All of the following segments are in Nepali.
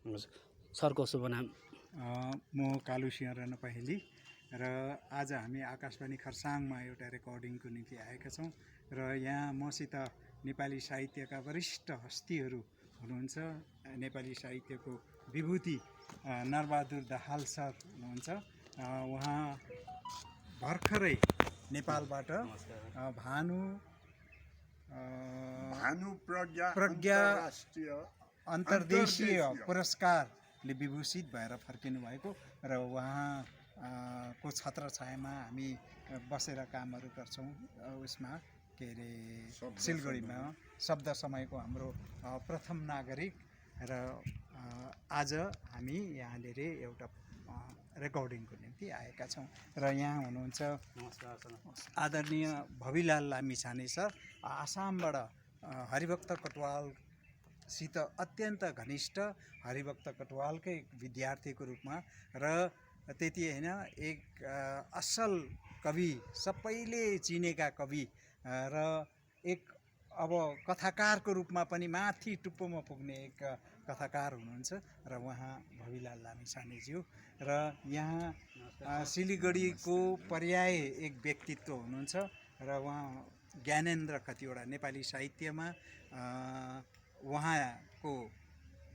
सरको शुभ नाम? म कालु सिंह राणा पहेली र आज हामी आकाशवाणी खरसाङमा एउटा रेकर्डिङको निम्ति आएका छौँ र यहाँ मसित नेपाली साहित्यका वरिष्ठ हस्तीहरू हुनुहुन्छ। नेपाली साहित्यको विभूति नरबहादुर दाहाल सर हुनुहुन्छ। उहाँ भर्खरै नेपालबाट भानु प्रज्ञा अन्तर्देशीय पुरस्कारले विभूषित भएर फर्किनु भएको र उहाँको छत्रछायामा हामी बसेर कामहरू गर्छौँ। उसमा के अरे सिलगढीमा शब्द समयको हाम्रो प्रथम नागरिक र आज हामी यहाँनिर एउटा रेकर्डिङको निम्ति आएका छौँ र यहाँ हुनुहुन्छ आदरणीय भविलाल लामिछाने सर, आसामबाट हरिभक्त कटुवालसित अत्यन्त घनिष्ठ, हरिभक्त कटुवालकै विद्यार्थीको रूपमा र त्यति होइन एक असल कवि, सबैले चिनेका कवि र एक अब कथाकारको रूपमा पनि माथि टुप्पोमा पुग्ने एक कथाकार हुनुहुन्छ र उहाँ भविलाल लामिछानेज्यू र यहाँ सिलगढीको पर्याय एक व्यक्तित्व हुनुहुन्छ र उहाँ ज्ञानेन्द्र कतिवटा नेपाली साहित्यमा उहाँको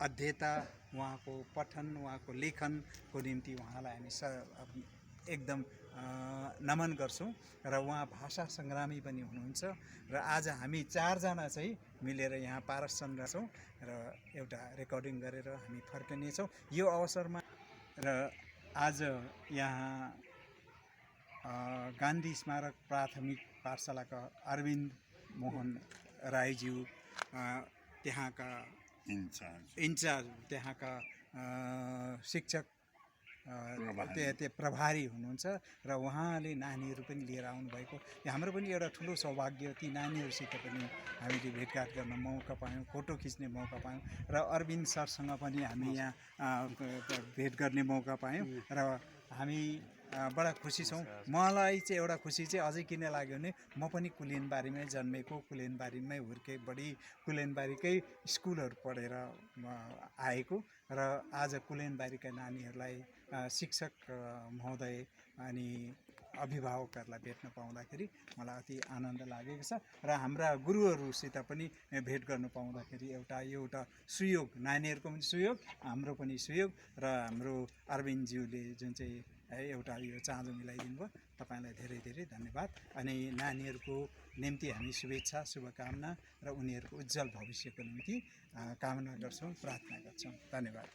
अध्येता, उहाँको पठन, उहाँको लेखनको निम्ति उहाँलाई हामी एकदम नमन गर्छौँ र उहाँ भाषा सङ्ग्रामी पनि हुनुहुन्छ र आज हामी चारजना चाहिँ मिलेर यहाँ पारस छौँ र एउटा रेकर्डिङ गरेर हामी फर्कनेछौँ यो अवसरमा। र आज यहाँ गान्धी स्मारक प्राथमिक पाठशालाका अरविन्द मोहन राईज्यू, त्यहाँका इन्चार्ज, त्यहाँका शिक्षक प्रभारी हुनुहुन्छ र उहाँले नानीहरू पनि लिएर आउनुभएको हाम्रो पनि एउटा ठुलो सौभाग्य। ती नानीहरूसित पनि हामीले भेटघाट गर्न मौका पायौँ, फोटो खिच्ने मौका पायौँ र अरविन्द सरसँग पनि हामी यहाँ भेट गर्ने मौका पायौँ र हामी बडा खुसी छौँ। मलाई चाहिँ एउटा खुसी चाहिँ अझै किन लाग्यो भने म पनि कुलेनबारीमै जन्मेको, कुलेनबारीमै हुर्के, बढी कुलेनबारीकै स्कुलहरू पढेर आएको र आज कुलेनबारीका नानीहरूलाई शिक्षक महोदय अनि अभिभावकहरूलाई भेट्न पाउँदाखेरि मलाई अति आनन्द लागेको छ र हाम्रा गुरुहरूसित पनि भेट गर्नु पाउँदाखेरि एउटा सुयोग, नानीहरूको पनि सुयोग, हाम्रो पनि सुयोग र हाम्रो अरविन्दज्यूले जुन चाहिँ एउटा यो चाँजो मिलाइदिनु भयो, तपाईँलाई धेरै धेरै धन्यवाद। अनि नानीहरूको निम्ति हामी शुभेच्छा, शुभकामना र उनीहरूको उज्जवल भविष्यको निम्ति कामना गर्छौँ, प्रार्थना गर्छौँ। धन्यवाद।